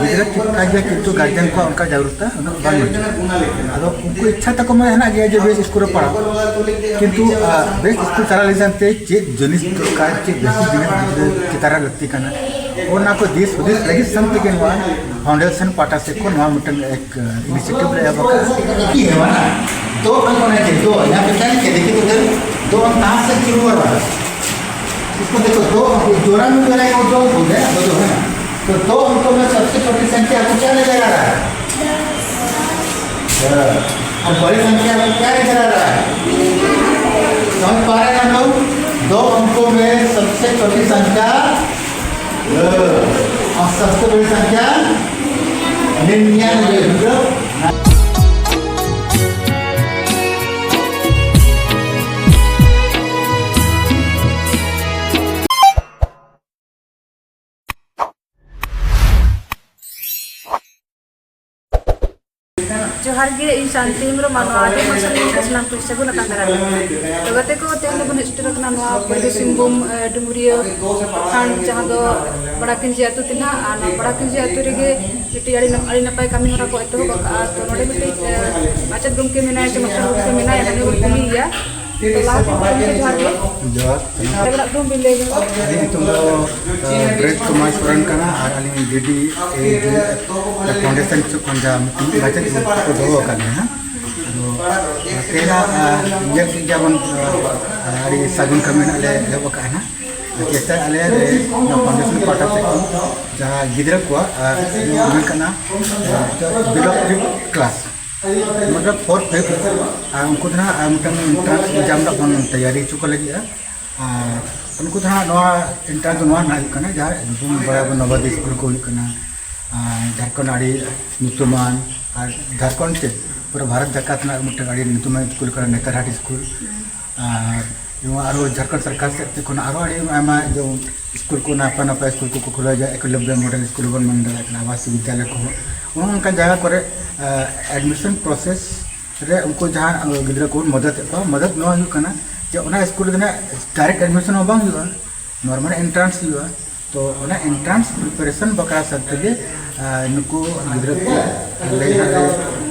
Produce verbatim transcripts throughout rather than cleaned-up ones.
ᱜᱤᱫᱽᱨᱟᱹ ᱴᱷᱤᱠ ᱴᱷᱟᱠ ᱜᱮᱭᱟ, ᱠᱤᱱᱛᱩ ᱜᱟᱨᱡᱮᱱ ᱠᱚᱣᱟᱜ ᱚᱱᱠᱟ ᱡᱟᱜᱽᱨᱩᱠᱛᱟ ᱩᱱᱟᱹᱜ ᱵᱟᱝ ᱵᱟᱹᱱᱩᱜᱼᱟ᱾ ᱟᱫᱚ ᱩᱱᱠᱩ ᱤᱪᱪᱷᱟ ᱛᱟᱠᱚ ᱢᱟ ᱦᱮᱱᱟᱜ ᱜᱮᱭᱟ ᱡᱮ ᱵᱮᱥ ᱥᱠᱩᱞ ᱨᱮ ᱯᱟᱲᱦᱟᱣ, ᱠᱤᱱᱛᱩ ᱟᱨ, ᱵᱮᱥ ᱥᱠᱩᱞ ᱪᱟᱞᱟᱣ ᱞᱟᱹᱜᱤᱫ ᱛᱮ ᱪᱮᱫ ᱡᱤᱱᱤᱥ ᱫᱚᱨᱠᱟᱨ, ᱪᱮᱫ ᱵᱮᱥᱤᱠ ᱡᱤᱱᱤᱥ ᱜᱤᱫᱽᱨᱟᱹ ᱪᱮᱛᱟᱱ ᱨᱮ ᱞᱟᱹᱠᱛᱤ ᱠᱟᱱᱟ, ᱚᱱᱟ ᱠᱚ ᱫᱤᱥ ᱦᱩᱫᱤᱥ ᱞᱟᱹᱜᱤᱫ ᱥᱮᱱ ᱛᱮᱜᱮ ᱱᱚᱣᱟ ᱯᱷᱟᱣᱩᱱᱰᱮᱥᱚᱱ ᱯᱟᱦᱴᱟ ᱥᱮᱫ ᱠᱷᱚᱱ ᱱᱚᱣᱟ ᱢᱤᱫᱴᱟᱝ ᱮᱠ ᱤᱱᱤᱥᱤᱭᱮᱴᱤᱵᱷ ᱞᱮ ᱮᱦᱚᱵ ᱟᱠᱟᱫᱼᱟ᱾ ᱤᱭᱟᱹ ᱢᱟᱱᱟ, ᱫᱚ ᱚᱱᱟ ᱪᱮᱫ ᱫᱚ ᱧᱟᱢ ᱞᱮᱠᱷᱟᱱ ᱪᱮᱫ ᱞᱟᱹᱜᱤᱫ ᱫᱚ ᱫᱚ ᱚᱱᱟ ᱛᱟᱦᱟᱸ ᱥᱮᱫ ᱪᱩᱨᱩ ᱵᱟᱲᱟ᱾ इसको देखो, दो अंक जोड़ा में मेरा एक दो अंक हो गया, दो जो है ना, तो दो अंकों में सबसे छोटी संख्या आपको क्या नजर आ रहा है? हाँ। और बड़ी संख्या आपको क्या नजर आ रहा है? समझ पा रहे हैं हम लोग? दो अंकों में सबसे छोटी संख्या दो, और सबसे बड़ी संख्या निन्यानवे। मतलब, ᱡᱚᱦᱟᱨ ᱜᱮ, ᱤᱧ ᱥᱟᱱᱛᱤ ᱦᱮᱢᱵᱨᱚᱢ ᱟᱨ ᱱᱚᱣᱟ ᱟᱹᱰᱤ ᱢᱚᱡᱽ ᱥᱟᱺᱜᱤᱧ ᱠᱷᱚᱱ ᱥᱟᱱᱟᱢ ᱠᱚᱧ ᱥᱟᱹᱜᱩᱱ ᱟᱠᱟᱱ ᱫᱟᱨᱟᱢ᱾ ᱛᱚ ᱜᱟᱛᱮ ᱠᱚ, ᱛᱮᱦᱮᱧ ᱫᱚᱵᱚᱱ ᱦᱮᱡ ᱥᱮᱴᱮᱨ ᱟᱠᱟᱱᱟ ᱱᱚᱣᱟ ᱯᱩᱨᱵᱤ ᱥᱤᱝᱵᱷᱩᱢ, ᱮ, ᱰᱩᱢᱩᱨᱤᱭᱟᱹ ᱠᱷᱟᱱ, ᱡᱟᱦᱟᱸ ᱫᱚ ᱵᱟᱲᱟᱠᱤᱧᱡᱤ ᱟᱹᱛᱩ ᱛᱮ ᱱᱟᱦᱟᱜ᱾ ᱟᱨ ᱱᱚᱣᱟ ᱵᱟᱲᱟᱠᱤᱧᱡᱤ ᱟᱹᱛᱩ ᱨᱮᱜᱮ ᱢᱤᱫᱴᱤᱡ ᱟᱹᱰᱤ ᱱᱟᱯ-, ᱟᱹᱰᱤ ᱱᱟᱯᱟᱭ ᱠᱟᱹᱢᱤ ᱦᱚᱨᱟ ᱠᱚ ᱮᱛᱚᱦᱚᱵ ᱟᱠᱟᱫᱼᱟ᱾ ᱛᱚ ᱱᱚᱰᱮ ᱢᱤᱫᱴᱤᱡ, ᱮ, ᱢᱟᱪᱮᱫ ᱜᱚᱢᱠᱮ ᱢᱮᱱᱟᱭᱟ ᱥᱮ ᱢᱟᱥᱴᱟᱨ ᱜᱚᱢᱠᱮ ᱢᱮᱱᱟᱭᱟ, ᱦᱟᱸᱰᱮ ᱵᱚᱱ ᱠᱩᱞᱤᱭᱮᱭᱟ᱾ ᱛᱚ ᱞᱟᱦᱟ ᱠᱷᱚᱱ ᱜᱚᱢᱠᱮ ᱡᱚᱦᱟᱨ ᱜᱮ᱾ ᱡᱚᱦᱟᱨ᱾ ᱟᱵᱮᱱᱟᱜ ᱧᱩᱛᱩᱢ ᱵᱤᱱ ᱞᱟᱹᱭ ᱧᱚᱜᱟ? ᱟᱹᱞᱤᱧ ᱧᱩᱛᱩᱢ ᱫᱚ, ᱮ, ᱵᱨᱮᱡᱽ ᱠᱩᱢᱟᱨ ᱥᱚᱨᱮᱱ ᱠᱟᱱᱟ ᱟᱨ ᱟᱹᱞᱤᱧ ᱰᱤ ᱰᱤ ᱮ ᱯᱷᱟᱣᱩᱱᱰᱮᱥᱚᱱ ᱥᱮᱫ ᱠᱷᱚᱱ ᱡᱟᱦᱟᱸ ᱢᱤᱫᱴᱤᱡ ᱢᱟᱪᱮᱫ ᱠᱚ ᱫᱚᱦᱚ ᱟᱠᱟᱫ ᱞᱤᱧᱟ ᱦᱟᱸᱜ᱾ ᱟᱫᱚ, ᱮ, ᱛᱮᱦᱮᱧᱟᱜ, ᱮ, ᱧᱮᱞ ᱠᱮᱫ ᱜᱮᱭᱟ ᱵᱚᱱ, ᱮ, ᱟᱹᱰᱤ ᱥᱟᱹᱜᱩᱱ ᱠᱟᱹᱢᱤ ᱱᱟᱜ ᱞᱮ ᱮᱦᱚᱵ ᱟᱠᱟᱫᱼᱟ ᱦᱟᱸᱜ᱾ ᱪᱮᱥᱴᱟᱭᱮᱫᱼᱟ ᱞᱮ ᱡᱮ ᱱᱚᱣᱟ ᱯᱷᱟᱣᱩᱱᱰᱮᱥᱚᱱ ᱯᱟᱦᱴᱟ ᱥᱮᱫ ᱠᱷᱚᱱ ᱡᱟᱦᱟᱸ ᱜᱤᱫᱽᱨᱟᱹ ᱠᱚᱣᱟᱜ, ᱟᱨ ᱦᱩᱭᱩᱜ ᱠᱟᱱᱟ, ᱟᱨ ᱵᱤᱞᱳ ᱯᱷᱤᱯᱛᱷ ᱠᱞᱟᱥ, ᱢᱚᱛᱞᱚᱵ ᱯᱷᱳᱨ ᱯᱷᱤᱯᱛᱷ, ᱟᱨ ᱩᱱᱠᱩ ᱫᱚ ᱱᱟᱦᱟᱜ ᱟᱨ ᱢᱤᱫᱴᱟᱝ ᱮᱱᱴᱨᱟᱱᱥ ᱮᱠᱡᱟᱢ ᱨᱮᱱᱟᱜ ᱵᱚᱱ ᱛᱮᱭᱟᱨᱤ ᱦᱚᱪᱚ ᱠᱚ ᱞᱟᱹᱜᱤᱫᱼᱟ᱾ ᱟᱨ ᱩᱱᱠᱩ ᱫᱚ ᱱᱟᱦᱟᱜ ᱱᱚᱣᱟ ᱮᱱᱴᱨᱟᱱᱥ ᱫᱚ ᱱᱚᱣᱟ ᱨᱮᱱᱟᱜ ᱦᱩᱭᱩᱜ ᱠᱟᱱᱟ, ᱡᱟᱦᱟᱸ ᱡᱩᱫᱤ ᱵᱚᱱ ᱵᱟᱲᱟᱭᱟ ᱵᱚᱱ ᱱᱚᱵᱳᱫᱚᱭ ᱥᱠᱩᱞ ᱠᱚ ᱦᱩᱭᱩᱜ ᱠᱟᱱᱟ, ᱟᱨ ᱡᱷᱟᱲᱠᱷᱚᱸᱰ ᱟᱹᱰᱤ ᱧᱩᱛᱩᱢᱟᱱ, ᱟᱨ ᱡᱷᱟᱲᱠᱷᱚᱸᱰ ᱪᱮᱫ ᱯᱩᱨᱟᱹ ᱵᱷᱟᱨᱚᱛ ᱡᱟᱠᱟᱛ ᱨᱮᱱᱟᱜ ᱢᱤᱫᱴᱟᱝ ᱟᱹᱰᱤ ᱧᱩᱛᱩᱢᱟᱱ ᱥᱠᱩᱞ ᱠᱟᱱᱟ ᱱᱮᱛᱟᱨᱦᱟᱴ ᱥᱠᱩᱞ᱾ ᱟᱨ ᱱᱚᱣᱟ ᱟᱨᱚ ᱡᱷᱟᱲᱠᱷᱚᱸᱰ ᱥᱚᱨᱠᱟᱨ ᱥᱮᱫ ᱠᱷᱚᱱ ᱟᱨᱚ ᱟᱹᱰᱤ ᱟᱭᱢᱟ ᱡᱮᱢᱚᱱ ᱥᱠᱩᱞ ᱠᱚ, ᱱᱟᱯᱟᱭ ᱱᱟᱯᱟᱭ ᱥᱠᱩᱞ ᱠᱚᱠᱚ ᱠᱷᱩᱞᱟᱹᱣ ᱮᱫᱟ, ᱮᱠᱞᱚᱵᱽᱭᱚ ᱢᱚᱰᱮᱞ ᱥᱠᱩᱞ ᱵᱚᱱ ᱢᱮᱱ ᱫᱟᱲᱮᱭᱟᱜ ᱠᱟᱱᱟ, ᱟᱵᱟᱥᱤᱠ ᱵᱤᱫᱽᱭᱟᱞᱚᱭ ᱠᱚᱦᱚᱸ᱾ ᱚᱱᱮ ᱚᱱᱠᱟᱱ ᱡᱟᱭᱜᱟ ᱠᱚᱨᱮ, ᱟᱨ, ᱮᱰᱢᱤᱥᱚᱱ ᱯᱨᱚᱥᱮᱥ ᱨᱮ ᱩᱱᱠᱩ ᱡᱟᱦᱟᱸ, ᱟᱨ, ᱜᱤᱫᱽᱨᱟᱹ ᱠᱚᱵᱚᱱ ᱢᱚᱫᱚᱫᱮᱫ ᱠᱚᱣᱟ, ᱢᱚᱫᱚᱫ ᱱᱚᱣᱟ ᱦᱩᱭᱩᱜ ᱠᱟᱱᱟ ᱡᱮ ᱚᱱᱟ ᱥᱠᱩᱞ ᱨᱮᱫᱚ ᱱᱟᱜ ᱰᱟᱭᱨᱮᱠᱴ ᱮᱰᱢᱤᱥᱚᱱ ᱦᱚᱸ ᱵᱟᱝ ᱦᱩᱭᱩᱜᱼᱟ, ᱱᱚᱨᱢᱟᱞ ᱮᱱᱴᱨᱟᱱᱥ ᱦᱩᱭᱩᱜᱼᱟ᱾ ᱛᱚ ᱚᱱᱟ ᱮᱱᱴᱨᱟᱱᱥ ᱯᱨᱤᱯᱟᱨᱮᱥᱚᱱ ᱵᱟᱠᱷᱨᱟ ᱥᱟᱶ ᱛᱮᱜᱮ ᱱᱩᱠᱩ ᱜᱤᱫᱽᱨᱟᱹ ᱠᱚ ᱞᱟᱹᱭ ᱦᱟᱸᱜ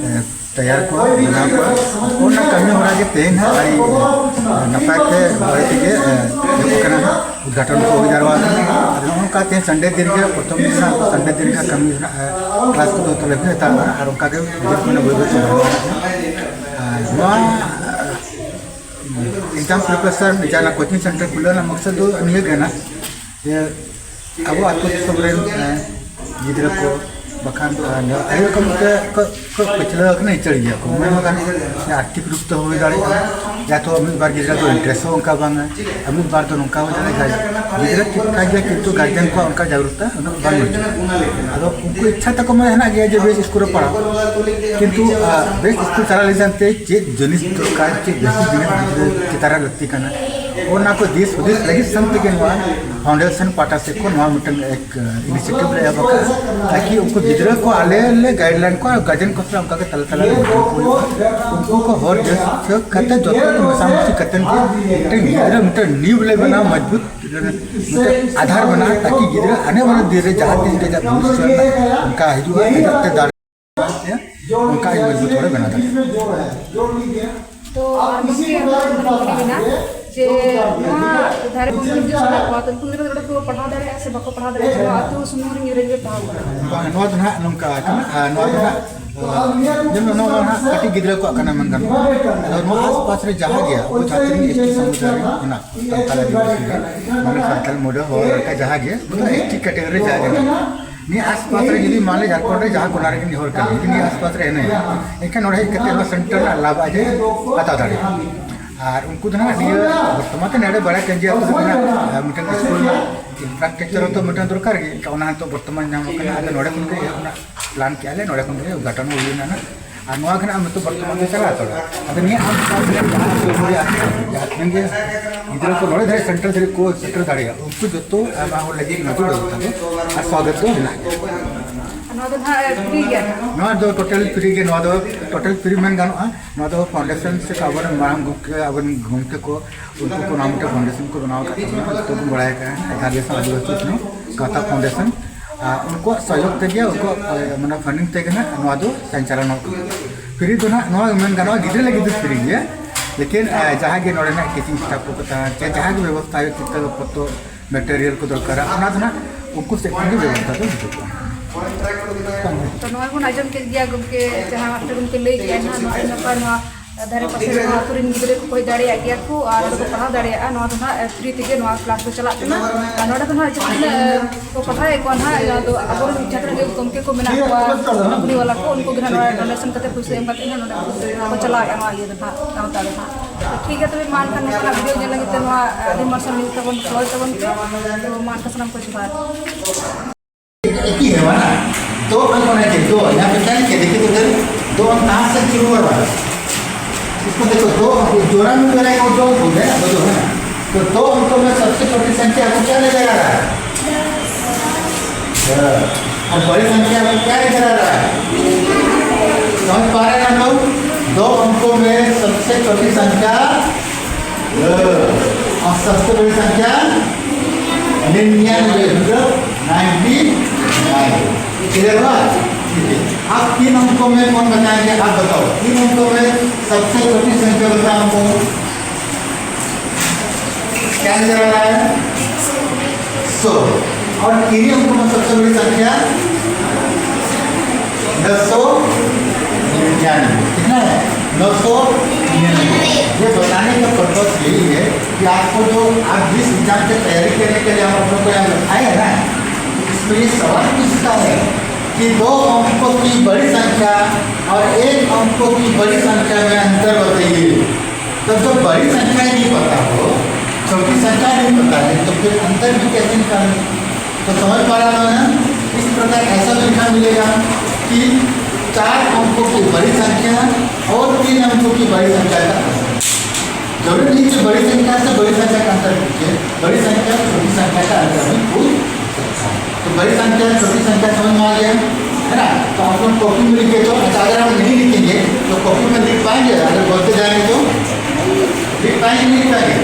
ᱞᱮ ᱛᱮᱭᱟᱨ ᱠᱚᱣᱟ, ᱵᱮᱱᱟᱣ ᱠᱚᱣᱟ᱾ ᱚᱱᱟ ᱠᱟᱹᱢᱤ ᱦᱚᱨᱟ ᱜᱮ ᱛᱮᱦᱮᱧ ᱦᱟᱸᱜ ᱟᱹᱰᱤ ᱱᱟᱯᱟᱭ ᱛᱮ ᱦᱚᱭ ᱛᱮᱜᱮ ᱦᱩᱭᱩᱜ ᱠᱟᱱᱟ, ᱩᱫᱽᱜᱷᱟᱴᱚᱱ ᱠᱚ ᱦᱩᱭ ᱡᱟᱨᱣᱟ ᱠᱟᱱᱟ᱾ ᱟᱫᱚ ᱱᱚᱜᱼᱚ ᱱᱚᱝᱠᱟ ᱛᱮᱦᱮᱧ ᱥᱟᱱᱰᱮ ᱫᱤᱱ ᱨᱮ ᱯᱨᱚᱛᱷᱚᱢ ᱫᱤᱱ ᱦᱟᱸᱜ ᱥᱟᱱᱰᱮ ᱫᱤᱱ ᱨᱮ ᱠᱟᱹᱢᱤ ᱨᱮᱱᱟᱜ ᱠᱞᱟᱥ ᱠᱚᱫᱚ ᱛᱚ ᱞᱟᱹᱜᱤᱫ ᱦᱟᱛᱟᱣ ᱠᱟᱱᱟ ᱟᱨ ᱚᱱᱠᱟ ᱜᱮ ᱫᱤᱱ ᱠᱷᱚᱱᱟᱜ ᱵᱟᱹᱭ ᱵᱟᱹᱭ ᱛᱮ ᱵᱟᱲᱦᱟᱣ ᱠᱟᱱᱟ᱾ ᱟᱨ ᱱᱚᱣᱟ ᱮᱠᱡᱟᱢ ᱯᱨᱤᱯᱟᱨᱮᱥᱚᱱ ᱡᱟᱦᱟᱸ ᱠᱳᱪᱤᱝ ᱥᱮᱱᱴᱟᱨ ᱠᱷᱩᱞᱟᱹᱣ ᱨᱮᱱᱟᱜ ᱢᱚᱠᱥᱚᱫ ᱫᱚ ᱱᱤᱭᱟᱹ ᱜᱮ ᱠᱟᱱᱟ ᱡᱮ ᱟᱵᱚ ᱟᱹᱛᱩ ᱫᱤᱥᱚᱢ ᱨᱮᱱ ᱜᱤᱫᱽᱨᱟᱹ ᱠᱚ ᱵᱟᱠᱷᱟᱱ ᱫᱚ ᱟᱹᱰᱤ ᱨᱚᱠᱚᱢ ᱛᱮ ᱠᱚ ᱯᱟᱹᱪᱷᱞᱟᱹ ᱟᱠᱟᱱᱟ, ᱤᱪᱟᱹᱲ ᱜᱮᱭᱟ ᱠᱚ᱾ ᱢᱮᱱ ᱜᱟᱱᱚᱜᱼᱟ ᱟᱨᱛᱷᱤᱠ ᱨᱩᱯ ᱛᱮ ᱦᱩᱭ ᱫᱟᱲᱮᱭᱟᱜᱼᱟ, ᱭᱟ ᱛᱚ ᱢᱤᱫ ᱵᱟᱨ ᱜᱤᱫᱽᱨᱟᱹ ᱫᱚ ᱤᱱᱴᱟᱨᱮᱥᱴ ᱦᱚᱸ ᱚᱱᱠᱟ ᱵᱟᱝᱟ, ᱟᱨ ᱢᱤᱫ ᱵᱟᱨ ᱫᱚ ᱱᱚᱝᱠᱟ ᱦᱩᱭ ᱫᱟᱲᱮᱭᱟᱜᱼᱟ ᱜᱤᱫᱽᱨᱟᱹ ᱴᱷᱤᱠ ᱴᱷᱟᱠ ᱜᱮᱭᱟ ᱠᱤᱱᱛᱩ ᱜᱟᱨᱡᱮᱱ ᱠᱚᱣᱟᱜ ᱚᱱᱠᱟ ᱡᱟᱜᱽᱨᱩᱠᱛᱟ ᱩᱱᱟᱹᱜ ᱵᱟᱝ ᱵᱟᱹᱱᱩᱜᱼᱟ᱾ ᱟᱫᱚ ᱩᱱᱠᱩ ᱤᱪᱪᱷᱟ ᱛᱟᱠᱚ ᱢᱟ ᱦᱮᱱᱟᱜ ᱜᱮᱭᱟ ᱡᱮ ᱵᱮᱥ ᱥᱠᱩᱞ ᱨᱮ ᱯᱟᱲᱦᱟᱣ, ᱠᱤᱱᱛᱩ ᱵᱮᱥ ᱥᱠᱩᱞ ᱪᱟᱞᱟᱣ ᱞᱟᱹᱜᱤᱫ ᱛᱮ ᱪᱮᱫ ᱡᱤᱱᱤᱥ ᱫᱚᱨᱠᱟᱨ, ᱪᱮᱫ ᱵᱮᱥᱤᱠ ᱡᱤᱱᱤᱥ ᱜᱤᱫᱽᱨᱟᱹ ᱪᱮᱛᱟᱱ ᱨᱮ ᱞᱟᱹᱠᱛᱤ ᱠᱟᱱᱟ, ᱚᱱᱟ ᱠᱚ ᱫᱤᱥ ᱦᱩᱫᱤᱥ ᱞᱟᱹᱜᱤᱫ ᱥᱮᱱ ᱛᱮᱜᱮ ᱱᱚᱣᱟ ᱯᱷᱟᱣᱩᱱᱰᱮᱥᱚᱱ ᱯᱟᱦᱴᱟ ᱥᱮᱫ ᱠᱷᱚᱱ ᱱᱚᱣᱟ ᱢᱤᱫᱴᱟᱝ ᱮᱠ ᱤᱱᱤᱥᱤᱭᱮᱴᱤᱵᱷ ᱞᱮ ᱮᱦᱚᱵ ᱟᱠᱟᱫᱟ, ᱛᱟᱠᱤ ᱩᱱᱠᱩ ᱜᱤᱫᱽᱨᱟᱹ ᱠᱚ ᱟᱞᱮ ᱞᱮ ᱜᱟᱭᱤᱰ ᱞᱟᱭᱤᱱ ᱠᱚᱣᱟ, ᱜᱟᱨᱡᱮᱱ ᱠᱚ ᱥᱟᱞᱟᱜ ᱚᱱᱠᱟ ᱜᱮ ᱛᱟᱞᱟ ᱛᱟᱞᱟ ᱨᱮ ᱢᱤᱴᱤᱝ ᱠᱚ ᱦᱩᱭᱩᱜᱼᱟ᱾ ᱩᱱᱠᱩ ᱠᱚ ᱦᱚᱲ ᱡᱟᱹᱥᱛᱤ ᱠᱟᱛᱮ ᱡᱚᱛᱚ ᱠᱚ ᱢᱮᱥᱟᱢᱤᱥᱤ ᱠᱟᱛᱮ ᱜᱮ ᱢᱤᱫᱴᱮᱱ ᱜᱤᱫᱽᱨᱟᱹ ᱢᱤᱫᱴᱮᱱ ᱱᱤᱭᱩ ᱞᱮ ᱵᱮᱱᱟᱣ, ᱢᱚᱡᱽᱵᱩᱛ ᱢᱤᱫᱴᱮᱱ ᱟᱫᱷᱟᱨ ᱵᱮᱱᱟᱣ, ᱛᱟᱠᱤ ᱜᱤᱫᱽᱨᱟᱹ ᱟᱱᱮ ᱵᱟᱞᱟ ᱫᱤᱱ ᱨᱮ ᱡᱟᱦᱟᱸ ᱛᱤᱥ ᱜᱮ ᱡᱟ ᱵᱷᱚᱵᱤᱥᱥᱚᱛ ᱨᱮ ᱚᱱᱠᱟ ᱦᱤᱡᱩᱜᱼᱟ, ᱟᱡᱟᱜ ᱛᱮ ᱫᱟᱲᱮ ᱚᱱᱠᱟ ᱤᱧ ᱢᱚᱡᱽᱵᱩᱛ ᱦᱚᱲᱮ ᱵᱮᱱᱟᱣ ᱫᱟᱲᱮᱭᱟᱜᱼᱟ᱾ ᱛᱚ ᱟᱨ ᱜᱚᱢᱠᱮ ᱚᱱᱟ ᱠᱟᱛᱷᱟ ᱠᱩᱞᱤ ᱵᱮᱱᱟ ᱡᱮ ᱱᱚᱣᱟ ᱫᱷᱟᱨᱮ ᱠᱷᱚᱱ ᱜᱤᱫᱽᱨᱟᱹ ᱥᱟᱱᱟ ᱠᱚᱣᱟ ᱛᱚ ᱩᱱᱠᱩ ᱜᱤᱫᱽᱨᱟᱹ ᱫᱚ ᱱᱚᱰᱮ ᱠᱚ ᱯᱟᱲᱦᱟᱣ ᱫᱟᱲᱮᱭᱟᱜᱼᱟ ᱥᱮ ᱵᱟᱠᱚ ᱯᱟᱲᱦᱟᱣ ᱫᱟᱲᱮᱭᱟᱜᱼᱟ? ᱱᱚᱣᱟ ᱟᱹᱛᱩ ᱥᱩᱢᱩᱝ ᱨᱮ ᱧᱩᱨ ᱨᱮ ᱯᱟᱲᱦᱟᱣ ᱠᱟᱱᱟ᱾ ᱵᱟᱝ, ᱱᱚᱣᱟ ᱫᱚ ᱱᱟᱦᱟᱜ ᱱᱚᱝᱠᱟ ᱠᱟᱱᱟ, ᱟᱨ ᱱᱚᱣᱟ ᱫᱚ ᱱᱟᱦᱟᱜ ᱡᱮᱢᱚᱱ ᱱᱚᱣᱟ ᱢᱟ ᱱᱟᱦᱟᱜ ᱠᱟᱹᱴᱤᱡ ᱜᱤᱫᱽᱨᱟᱹ ᱠᱚᱣᱟᱜ ᱠᱟᱱᱟ ᱢᱮᱱ ᱜᱟᱱᱚᱜᱼᱟ᱾ ᱟᱫᱚ ᱱᱚᱣᱟ ᱟᱥᱯᱟᱥ ᱨᱮ ᱡᱟᱦᱟᱸ ᱜᱮ ᱟᱵᱚ ᱡᱟᱦᱟᱸ ᱛᱤᱱᱟᱹᱜ ᱮᱥ ᱴᱤ ᱥᱚᱢᱩᱫᱟᱭ ᱨᱮ ᱢᱮᱱᱟᱜ ᱥᱟᱱᱛᱟᱲ ᱟᱹᱫᱤᱵᱟᱹᱥᱤ ᱨᱮ, ᱢᱟᱱᱮ ᱥᱟᱱᱛᱟᱲ ᱢᱩᱰᱟᱹ ᱦᱚᱲ ᱞᱮᱠᱟ ᱡᱟᱦᱟᱸ ᱜᱮ, ᱢᱚᱛᱞᱚᱵ ᱮᱥ ᱴᱤ ᱠᱮᱴᱮᱜᱚᱨᱤ ᱡᱟᱦᱟᱸ ᱜᱮ ᱢᱮᱱᱟᱜ, ᱱᱤᱭᱟᱹ ᱟᱥᱯᱟᱥ ᱨᱮ ᱡᱩᱫᱤ ᱢᱟᱱᱮ ᱡᱷᱟᱲᱠᱷᱚᱸᱰ ᱨᱮ ᱡᱟᱦᱟᱸ ᱠᱚᱱᱟ ᱨᱮᱜᱮ ᱢᱤᱫ ᱦᱚᱲ ᱠᱟᱱᱟ, ᱡᱩᱫᱤ ᱱᱤᱭᱟᱹ ᱟᱥᱯᱟᱥ ᱨᱮ ᱦᱮᱱᱟᱭᱟ, ᱮᱱᱠᱷᱟᱱ ᱱᱚᱰᱮ ᱦᱮᱡ ᱠᱟᱛᱮ ᱱᱚᱣᱟ ᱥᱮᱱᱴᱟᱨ ᱨᱮᱱᱟᱜ ᱞᱟᱵᱷ ᱟᱡ ᱮ ᱦᱟᱛᱟᱣ ᱫᱟᱲᱮᱭᱟᱜᱼᱟ᱾ ᱟᱨ ᱩᱱᱠᱩ ᱫᱚ ᱱᱟᱦᱟᱜ ᱱᱤᱭᱟᱹ ᱵᱚᱨᱛᱚᱢᱟᱱ ᱛᱮ ᱱᱚᱰᱮ ᱵᱟᱲᱟᱭ ᱠᱟᱱ ᱜᱮᱭᱟ, ᱟᱹᱛᱩ ᱨᱮᱱᱟᱜ, ᱟᱨ ᱢᱤᱫᱴᱮᱱ ᱥᱠᱩᱞ ᱨᱮᱱᱟᱜ ᱤᱱᱯᱷᱨᱟᱥᱴᱨᱟᱠᱪᱟᱨ ᱦᱚᱸ ᱛᱚ ᱢᱤᱫᱴᱮᱱ ᱫᱚᱨᱠᱟᱨ ᱜᱮ, ᱮᱱᱠᱷᱟᱱ ᱚᱱᱟ ᱦᱚᱸᱛᱚ ᱵᱚᱨᱛᱚᱢᱟᱱ ᱧᱟᱢ ᱟᱠᱟᱱᱟ᱾ ᱟᱫᱚ ᱱᱚᱰᱮ ᱠᱷᱚᱱ ᱜᱮ ᱮᱦᱚᱵ ᱨᱮᱱᱟᱜ ᱯᱞᱟᱱ ᱠᱮᱜᱼᱟ ᱞᱮ, ᱱᱚᱰᱮ ᱠᱷᱚᱱ ᱜᱮ ᱩᱫᱽᱜᱷᱟᱴᱚᱱ ᱦᱩᱭ ᱮᱱᱟ ᱱᱟᱦᱟᱜ᱾ ᱟᱨ ᱱᱚᱣᱟ ᱜᱮ ᱱᱟᱦᱟᱜ ᱱᱤᱛᱚᱜ ᱵᱚᱨᱛᱚᱢᱟᱱ ᱫᱚ ᱪᱟᱞᱟᱜ ᱦᱟᱛᱟᱲᱚᱜᱼᱟ᱾ ᱟᱫᱚ ᱱᱤᱭᱟᱹ ᱟᱥᱯᱟᱥ ᱨᱮ ᱡᱟᱦᱟᱸ ᱥᱩᱨ ᱨᱮᱭᱟᱜ ᱡᱟᱦᱟᱸ ᱛᱤᱱᱟᱹᱜ ᱜᱮ ᱜᱤᱫᱽᱨᱟᱹ ᱠᱚ ᱱᱚᱰᱮ ᱫᱷᱟᱹᱨᱤᱡ ᱥᱮᱱᱴᱟᱨ ᱫᱷᱟᱹᱨᱤᱡ ᱠᱚ ᱥᱮᱴᱮᱨ ᱫᱟᱲᱮᱭᱟᱜᱼᱟ, ᱩᱱᱠᱩ ᱡᱚᱛᱚ ᱟᱭᱢᱟ ᱦᱚᱲ ᱞᱟᱹᱜᱤᱫ ᱱᱚᱡᱚᱨ ᱵᱮᱵᱚᱥᱛᱷᱟ ᱫᱚ ᱟᱨ ᱥᱣᱟᱜᱚᱛ ᱫᱚ ᱢᱮᱱᱟᱜ ᱜᱮᱭᱟ᱾ ᱱᱚᱣᱟ ᱫᱚ ᱱᱟᱦᱟᱜ ᱯᱷᱨᱤ ᱜᱮᱭᱟ? ᱱᱚᱣᱟ ᱫᱚ ᱴᱳᱴᱟᱞ ᱯᱷᱨᱤ ᱜᱮ, ᱱᱚᱣᱟ ᱫᱚ ᱴᱳᱴᱟᱞ ᱯᱷᱨᱤ ᱢᱮᱱ ᱜᱟᱱᱚᱜᱼᱟ᱾ ᱱᱚᱣᱟ ᱫᱚ ᱯᱷᱟᱣᱩᱱᱰᱮᱥᱚᱱ ᱥᱮ ᱟᱵᱚᱨᱮᱱ ᱢᱟᱨᱟᱝ ᱜᱚᱢᱠᱮ, ᱟᱵᱚᱨᱮᱱ ᱜᱚᱢᱠᱮ ᱠᱚ, ᱩᱱᱠᱩ ᱠᱚ ᱱᱚᱣᱟ ᱢᱤᱫᱴᱮᱱ ᱯᱷᱟᱣᱩᱱᱰᱮᱥᱚᱱ ᱠᱚ ᱵᱮᱱᱟᱣ ᱟᱠᱟᱫ ᱛᱟᱵᱚᱱᱟ, ᱡᱚᱛᱚ ᱵᱚᱱ ᱵᱟᱲᱟᱭ ᱟᱠᱟᱫᱼᱟ, ᱟᱹᱫᱤᱵᱟᱹᱥᱤ ᱩᱛᱱᱟᱹᱣ᱾ ᱜᱟᱶᱛᱟ ᱯᱷᱟᱣᱩᱱᱰᱮᱥᱚᱱ, ᱟᱨ ᱩᱱᱠᱩᱣᱟᱜ ᱥᱚᱦᱭᱳᱜᱽ ᱛᱮᱜᱮ, ᱩᱱᱠᱩᱣᱟᱜ, ᱮ, ᱢᱟᱱᱮ ᱯᱷᱟᱱᱰᱤᱝ ᱛᱮᱜᱮ ᱱᱟᱜ ᱱᱚᱣᱟ ᱫᱚ ᱥᱚᱧᱪᱟᱞᱚᱱᱚᱜ ᱠᱟᱱᱟ᱾ ᱯᱷᱨᱤ ᱫᱚ ᱱᱟᱜ ᱱᱚᱣᱟ ᱢᱮᱱ ᱜᱟᱱᱚᱜᱼᱟ, ᱜᱤᱫᱽᱨᱟᱹ ᱞᱟᱹᱜᱤᱫ ᱫᱚ ᱯᱷᱨᱤ ᱜᱮᱭᱟ, ᱞᱮᱠᱤᱱ, ᱮ, ᱡᱟᱦᱟᱸ ᱜᱮ ᱱᱚᱰᱮᱱᱟᱜ ᱴᱤᱪᱤᱝ ᱥᱴᱟᱯ ᱠᱚ ᱠᱟᱛᱷᱟ, ᱪᱮ ᱡᱟᱦᱟᱸ ᱜᱮ ᱵᱮᱵᱚᱥᱛᱷᱟ ᱦᱩᱭᱩᱜ, ᱠᱤᱛᱟᱹᱵ ᱯᱚᱛᱚᱵ, ᱢᱮᱴᱮᱨᱤᱭᱟᱞ ᱠᱚ ᱫᱚᱨᱠᱟᱨᱟ, ᱚᱱᱟ ᱫᱚ ᱱᱟᱜ ᱩᱱᱠᱩ ᱥᱮᱫ ᱠᱷᱚᱱ ᱜᱮ ᱵᱮᱵᱚᱥᱛᱷᱟ ᱫᱚ ᱦᱤᱡᱩᱜ ᱠᱟᱱᱟ᱾ ᱛᱚ ᱱᱚᱣᱟ ᱵᱚᱱ ᱟᱸᱡᱚᱢ ᱠᱮᱫ ᱜᱮᱭᱟ ᱜᱚᱢᱠᱮ, ᱡᱟᱦᱟᱸ ᱟᱯᱮ ᱜᱚᱢᱠᱮ ᱞᱟᱹᱭ ᱠᱮᱜᱼᱟ ᱱᱟᱜ, ᱱᱚᱣᱟ ᱟᱹᱰᱤ ᱱᱟᱯᱟᱭ, ᱱᱚᱣᱟ ᱫᱷᱟᱨᱮ ᱯᱟᱥᱮ ᱨᱮ ᱱᱚᱣᱟ ᱟᱹᱛᱩ ᱨᱮᱱ ᱜᱤᱫᱽᱨᱟᱹ ᱠᱚᱠᱚ ᱦᱮᱡ ᱫᱟᱲᱮᱭᱟᱜ ᱜᱮᱭᱟ ᱠᱚ ᱟᱨ ᱱᱚᱰᱮ ᱠᱚ ᱯᱟᱲᱦᱟᱣ ᱫᱟᱲᱮᱭᱟᱜᱼᱟ᱾ ᱱᱚᱣᱟ ᱫᱚ ᱱᱟᱦᱟᱜ ᱯᱷᱨᱤ ᱛᱮᱜᱮ ᱱᱚᱣᱟ ᱠᱞᱟᱥ ᱫᱚ ᱪᱟᱞᱟᱜ ᱠᱟᱱᱟ᱾ ᱟᱨ ᱱᱚᱰᱮ ᱫᱚ ᱱᱟᱦᱟᱜ ᱡᱟᱦᱟᱸ ᱛᱤᱱᱟᱹᱜ ᱠᱚ ᱯᱟᱲᱦᱟᱣᱮᱫ ᱠᱚᱣᱟ ᱱᱟᱦᱟᱜ, ᱡᱟᱦᱟᱸ ᱫᱚ ᱟᱵᱚᱨᱮᱱ ᱡᱟᱦᱟᱸ ᱛᱤᱱᱟᱹᱜ ᱜᱮ ᱜᱚᱢᱠᱮ ᱠᱚ ᱢᱮᱱᱟᱜ ᱠᱚᱣᱟ, ᱱᱚᱠᱨᱤ ᱣᱟᱞᱟ ᱠᱚ, ᱩᱱᱠᱩ ᱜᱮ ᱱᱟᱦᱟᱜ ᱱᱚᱰᱮ ᱰᱚᱱᱮᱥᱚᱱ ᱠᱟᱛᱮ, ᱯᱩᱭᱥᱟᱹ ᱮᱢ ᱠᱟᱛᱮ ᱱᱟᱦᱟᱜ ᱱᱚᱰᱮ ᱠᱚ ᱪᱟᱞᱟᱣᱮᱫᱼᱟ ᱱᱚᱣᱟ ᱤᱭᱟᱹ ᱫᱚ ᱱᱟᱦᱟᱜ, ᱜᱟᱶᱛᱟ ᱫᱚ ᱱᱟᱦᱟᱜ᱾ ᱴᱷᱤᱠ ᱜᱮᱭᱟ, ᱛᱚᱵᱮ ᱢᱟ ᱮᱱᱠᱷᱟᱱ ᱱᱚᱝᱠᱟᱱᱟᱜ ᱵᱷᱤᱰᱤᱭᱳ ᱧᱮᱞ ᱞᱟᱹᱜᱤᱫ ᱛᱮ ᱱᱚᱣᱟ ᱟᱹᱰᱤ ᱢᱟᱨᱥᱟᱞ ᱱᱤᱭᱩᱡᱽ ᱛᱟᱵᱚᱱ ᱯᱷᱚᱞᱳᱭ ᱛᱟᱵᱚᱱ ᱯᱮ᱾ ᱛᱚ ᱢᱟ ᱮᱱᱠᱷᱟᱱ ᱥᱟᱱᱟᱢ ᱠᱚ ᱡᱚᱦᱟᱨ᱾ एक ही है ना? दो अंक होने चाहिए, दो। यहाँ पे क्या लिखे? देखिए तो उधर दो अंक कहाँ से शुरू हो रहा है? इसको देखो, दो अंक जोड़ा में मिला है, वो दो अंक हो गए ना, वो दो है ना। तो दो अंकों में सबसे छोटी संख्या आपको क्या नजर आ रहा है? छह। और बड़ी संख्या आपको क्या नजर आ रहा है? समझ पा रहे हैं हम लोग? दो अंकों में सबसे छोटी संख्या छह। और सबसे बड़ी संख्या निन्यानवे, मतलब नाइन्टी नाइन। क्लियर हुआ? ठीक है। अब तीन अंकों में कौन बताएंगे, आप बताओ, तीन अंकों में सबसे छोटी संख्या बताओ हमको। क्या नजर आ रहा है? सौ। और तीन अंकों में सबसे बड़ी संख्या नौ सौ निन्यानवे। कितना है? नौ सौ निन्यानवे। ये बताने का पर्पस यही है कि आपको जो, आप जिस एग्जाम की तैयारी करने के लिए हम आप लोग को यहाँ बैठाए हैं ना, इसमें ये सवाल पूछता है कि दो अंकों की बड़ी संख्या और एक अंकों की बड़ी संख्या में अंतर बताइए। तो जब बड़ी संख्या ही नहीं पता हो, छोटी संख्या नहीं पता है, तो फिर अंतर भी कैसे निकालें? तो समझ पा रहा था ना? इस प्रकार ऐसा भी लिखा मिलेगा कि चार अंकों की बड़ी संख्या और तीन अंकों की बड़ी संख्या का अंतर। जरूरी नहीं कि बड़ी संख्या से बड़ी संख्या का अंतर पूछे, बड़ी संख्या और छोटी संख्या का अंतर भी पूछ सकता है। तो बड़ी संख्या, छोटी संख्या समझ में आ गया, है ना? तो आप लोग कॉपी में लिखे तो अच्छा, अगर आप नहीं लिखेंगे तो कॉपी में लिख पाएंगे? अगर बोलते जाएंगे तो लिख पाएंगे, नहीं लिख पाएंगे?